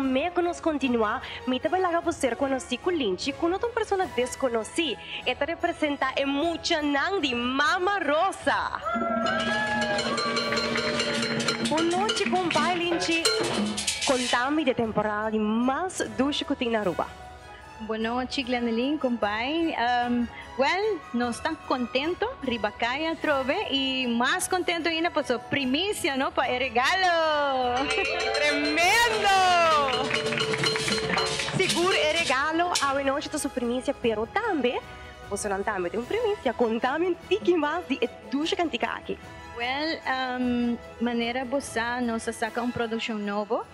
Promé ku nos kontinuá, mi ta bai laga bo ser konosí ku Linchi, ku no ta un persona deskonosí. E ta representá e muchanan di Mama Rosa. Bon nochi, kon bai Linchi? Konta mi di e temporada di mas dushi ku tin na Aruba. Bon nochi Glendeline, kon bai? Well, nos ta contento riba caya atrobe y mas contento ainda paso primicia no pa e regalo. Tremendo! Sigur e regalo awe nochi ta su primicia pero tambe bosonan tambe tin un primicia. Contami un tiki mas di e dushi cantica aki. Well, manera bo sa nos a saca un produccion nobo.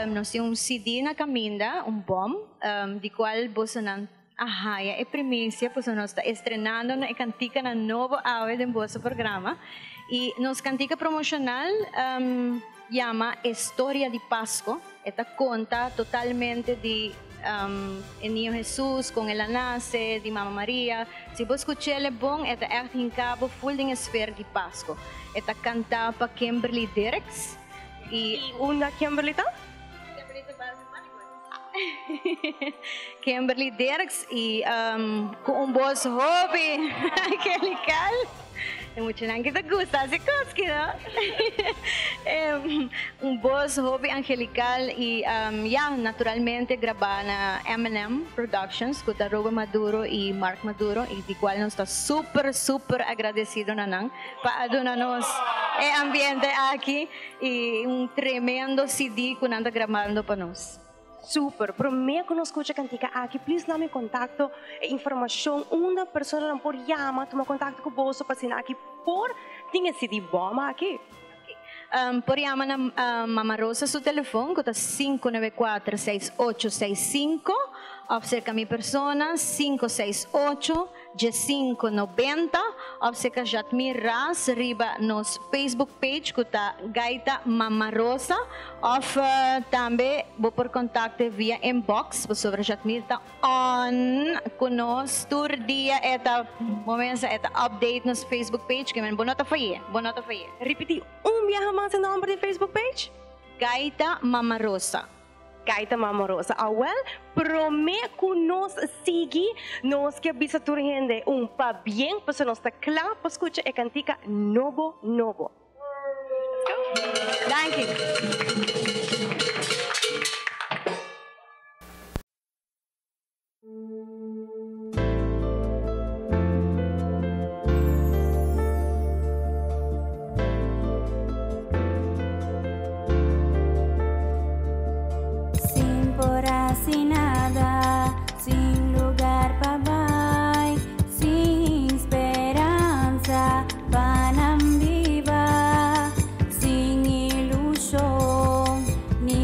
Nos tin un CD na caminda, un bom, di cual bosonan a haya e primicia pasobra nos ta estrenando na e canticanan nobo awe den boso programa. Y nos cantica promocional yama E Storia di Pasco. E ta conta totalmente di e Niño Jesus, con el a nace, di Mama Maria. Si bo scuch'el e bon, e ta echt hinca bo full den e sfera di Pasco. E ta canta pa Kimberly Dirks. Y unda Kimberly ta? Kimberly ta bas Kimberly Dirks y cu un bos hopi angelical. E muchanan ki ta gusta haci cos ki no. Un bos hopi angelical y ya naturalmente graba na M&M Productions cu ta Robert Maduro y Mark Maduro y di cual nos ta super super agradecido na nan pa a duna nos e ambiente aki y un tremendo CD cu nan ta grabando pa nos. Super! Prome cu nos scucha cantica aki, please na mi contacto e informacion unda personanan por yama, tuma contacto cu boso pa asina aki por tin e CD bom aki. Por yama na Mama Rosa su telefon cu ta 594 6865 of cerca mi persona 568 1590 of cerca Jatmir Ras riba nos Facebook page cu ta Gaita Mama Rosa of tambe bo por contacte via inbox pasobra Jatmir ta on cu nos tur dia e ta bo mesa e ta update nos Facebook page ke men bo no ta faye bo no ta faye. Ripiti un biaha mas e nomber di Facebook page. Gaita Mama Rosa. Gaita Mama Rosa. Awel, prome cu nos sigui, nos ke bisa tur hende un pabien pasobra nos ta cla pa scucha e cantica nobo nobo. Let's go. Danki. Sin por haci nada, sin lugar pa bay, sin speranza pa nan biba, sin ilusion ni.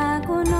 Keda ku nos.